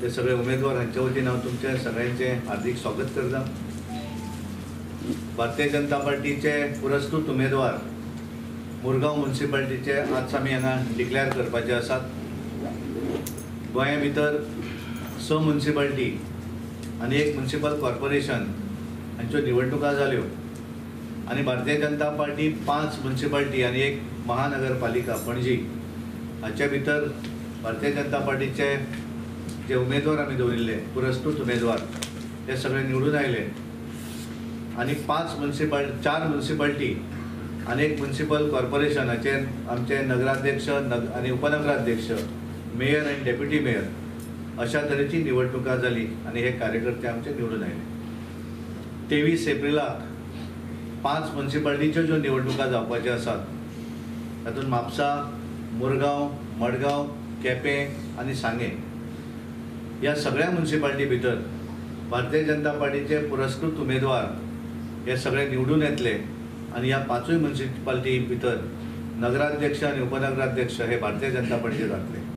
ते सगळे उमेदवार हांच्या वतीन हांव तुमच्या सगळ्यांचें हार्दिक स्वागत करता. भारतीय जनता पार्टीचे पुरस्कृत उमेदवार मुरगांव म्युनिसिपालिटीचे आज आमी हांगा डिक्लेअर करपाचे आसात. गोंया भितर 6 म्युनिसिपालिटी आनी 1 म्युनिसिपल कॉर्पोरेशन हांच्यो निवडणुका जाल्यो आनी भारतीय जनता पार्टी 5 म्युनिसिपालिटी आनी 1 महानगरपालिका पणजी हाच्या भितर भारतीय जनता पार्टीचे जे उमेदवार आमी दवरिल्ले पुरस्कृत उमेदवार ते सगळे निवडून आयले आनी 4 म्युनिसिपालिटी आनी 1 म्युनिसिपल कॉर्पोरेशन हाचेर आमचे नगराध्यक्ष आनी उपनगराध्यक्ष, मेयर आनी डेप्युटी मेयर अशा तरेची निवडणुका जाली आनी हे कार्यकर्ते आमचे निवडून आयले. 23 एप्रिलाक 5 म्युनिसिपालिटीच्यो ज्यो निवडणुका जावपाच्यो आसात तातूंत म्हापसा, मुरगांव, मडगांव, केपें आनी सांगें ह्या सगळ्या म्युनिसिपालिटी भितर भारतीय जनता पार्टीचे पुरस्कृत उमेदवार हे सगळे निवडून येतले आनी ह्या 5 म्युनिसिपालिटी भितर नगराध्यक्ष आनी उपनगराध्यक्ष हे भारतीय जनता पार्टीचे जातले.